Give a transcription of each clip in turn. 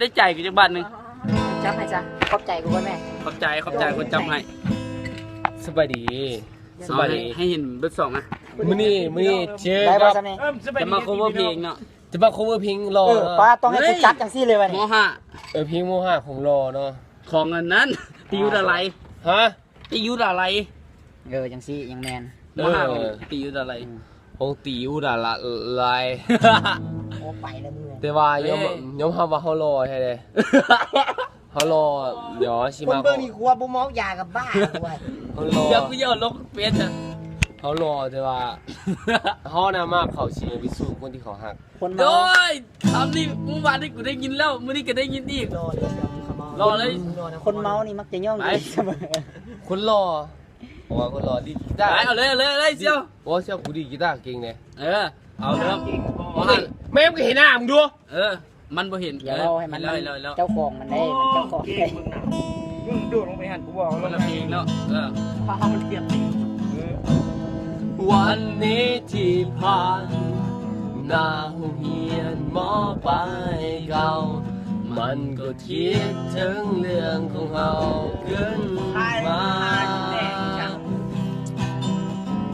ໄດ້ຈ່າຍກູຈັກບາດໜຶ່ງ? ຈັບໃຫ້ຈ້ະ ຂອບໃຈກູກ່ອນແມ່. ຂອບໃຈ ຂອບໃຈຄົນຈັບໃຫ້. ສະບາຍດີ ສະບາຍດີ. ໃຫ້ ໃຫ້ເຫັນເບິດສອງນະ. ມື້ນີ້ ມື້ນີ້ເຈີກັບ ຈະມາ cover ເພງເນາະ. ຈະມາ cover ເພງຫຼໍ່ເນາະ. ເອີ ປ້າຕ້ອງໃຫ້ກູຈັບຈັ່ງຊີ້ເລີຍວະນີ້. ມໍຫ້າ ເອີ ເພງມໍຫ້າຂອງຫຼໍ່ເນາະ. ຂອງອັນນັ້ນ ຕິວດາໄລ. ຮະ? ຕິວດາໄລ. ເອີ ຈັ່ງຊີ້ຍັງແມ່ນ. ເອີ ຕິວດາໄລ. ຂອງຕິວດາລາໄລ. ໂອ້ ໄປແລ້ວມຶງ. ແຕ່ວ່າຍອມ ເອີ ຍອມຮັບວ່າເຮົາຫຼໍ່ແທ້ເດ້. ເຮົາຫຼໍ່. ດຽວຊິມາ ຄົນເບິ່ງນີ້ ຄົວບໍ່ເມົາຢາກັບບ້າເວີຍ. ເຮົາຫຼໍ່. ດຽວກູຢອກລົງເຟສນະ. ເຮົາຫຼໍ່ ແຕ່ວ່າເຮົານະມັກເຂົາ ຊິໄປສູ້ຄົນທີ່ເຂົາຮັກ. ຄົນເມົາ. ໂອ້ຍ ຄຳນີ້ມື້ວານນີ້ກູໄດ້ຍິນແລ້ວ ມື້ນີ້ກະໄດ້ຍິນອີກ. ຫຼໍ່ເລີຍ ຄົນເມົານີ້ມັກຈະຍ້ອງດີສະເໝີ. ຄົນຫຼໍ່ ເພາະວ່າຄົນຫຼໍ່ດີດກີຕາ. ໄປ ເອົາເລີຍ ເອົາເລີຍ ເອົາເລີຍ ສ່ຽວ. ໂອ້ ສ່ຽວ ກູດີດກີຕາເກັ່ງເດ້. ເອີ ເອົາເລີຍ. ໂອ້ຍ ແມ່ງກະເຫັນໜ້າມຶງດູ. ເອີ ມັນບໍ່ເຫັນ. ເອີ ເຈົ້າຂອງມັນເດ້ ມັນເຈົ້າຂອງເດ້. ມຶງໂດດລົງໄປຫັ້ນ ກູບອກ ຄົນລະເພງເນາະ. ເອີ ເພາະເຮົາມັນປຽກ. ເອີ ວັນນີ້ທີ່ຜ່ານ ໜ້າໂຮງຮຽນ ມ.ປາຍເກົ່າ ມັນກໍຄິດເຖິງເລື່ອງຂອງເຮົາຂຶ້ນມາ.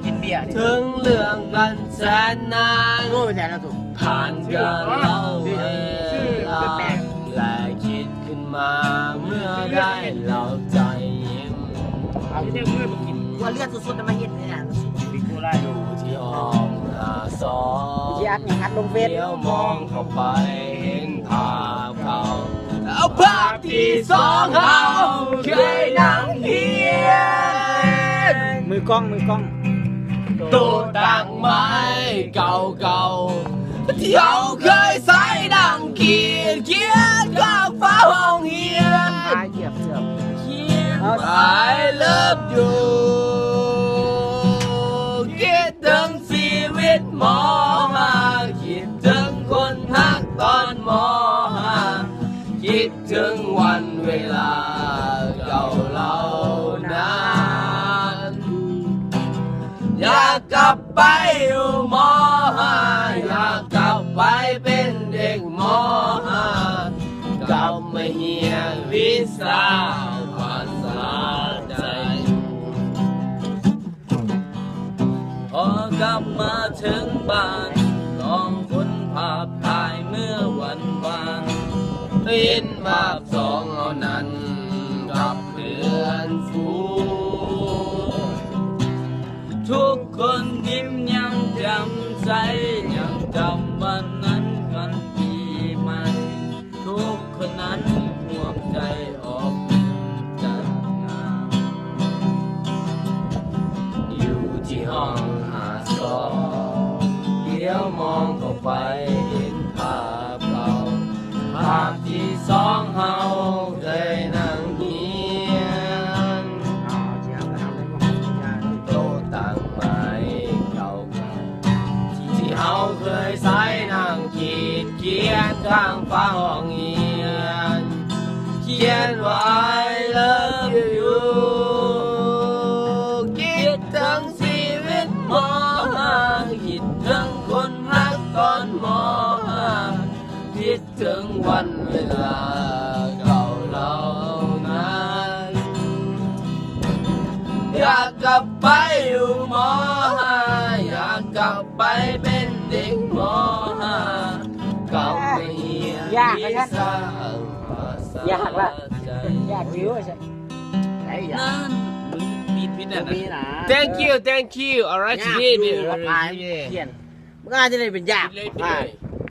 ກິນເບຍ ເຖິງເລື່ອງກັນແສນນານ. ໂອ້ຍ ແສນນານ. ຜ່ານການເລົ່າເວລາ ແລະຄິດຂຶ້ນມາເມື່ອໄດ້ເລົ່າໃຈ. ເອົາເລື່ອງເລີຍມາກິນ ວ່າເລືອດສົດໆນະມາເຮັດແທ້. ຢູ່ທີ່ຫ້ອງຫ້າສອງ ຊິອັດຫຍັງ ອັດລົງເຟສ. ດຽວມອງເຂົ້າໄປເຫັນພາບເກົ່າ ເອົາພາບທີ່ສອງເຮົາເຄີຍນັ່ງຮຽນ. ມືກ້ອງ ມືກ້ອງ. ໂຕະຕັ່ງໄມ້ເກົ່າໆ ທີ່ເຮົາເຄີຍໃຊ້ນັ່ງຂີດຂຽນຂ້າງຝາຫ້ອງຮຽນ. ຂຽນ I love you ຄິດເຖິງຊີວິດ ມ.ຫ້າ ຄິດເຖິງຄົນຮັກຕອນ ມ.ຫ້າ ຄິດເຖິງວັນເວລາເກົ່າເຫຼົ່ານັ້ນ. ຢາກກັບໄປຢູ່ ມ.ຫ້າ ຢາກກັບໄປເປັນເດັກ ມ.ຫ້າ ກັບມາຮຽນວິຊາພາສາໄທ. ພໍກັບມາເຖິງບ້ານ ລອງຄົ້ນພາບຖ່າຍເມື່ອວັນວານ ເຫັນພາບສອງເຮົານັ້ນກັບເພື່ອນຝູງ. ທຸກຄົນຍິ້ມຢ່າງແຈ່ມໃສ ຍັງຈຳວັນນັ້ນວັນປີໃໝ່. ທຸກຄົນນັ້ນຮ່ວມໃຈອອກຈັດງານ ຢູ່ທີ່ຫ້ອງຫ້າສອງ ດຽວມອງເຂົ້າໄປເຫັນພາບເກົ່າ ພາບທີ່ສອງເຮົາເຄີຍນັ່ງຮຽນ ໂຕະຕັ່ງໄມ້ເກົ່າ ທີ່ເຮົາເຄີຍໃຊ້ນັ່ງຂີດຂຽນຂ້າງຝາຫ້ອງຮຽນ ຂຽນວ່າ I love you ຄິດເຖິງຊີວິດ ມ.ຫ້າ ຄິດເຖິງຄົນຮັກຕອນ ມ.ຫ້າ ຄິດເຖິງວັນເວລາເກົ່າເຫຼົ່ານັ້ນ. ຢາກກັບໄປຢູ່ ມ.ຫ້າ ຢາກກັບໄປເປັນເດັກ ມ.ຫ້າ ກັບໄປຮຽນວິຊາພາສາ ຍາກລະ ຍາກຢູ່. ນັ້ນ ມຶງດີດຜິດແລ້ວນະ. Thank you, thank you. Alright, ຍາກຢູ່ ຂຽນ ມັນອາດຈະໄດ້ເປັນຍາກ ຜິດເລີຍ ຜິດເລີຍ.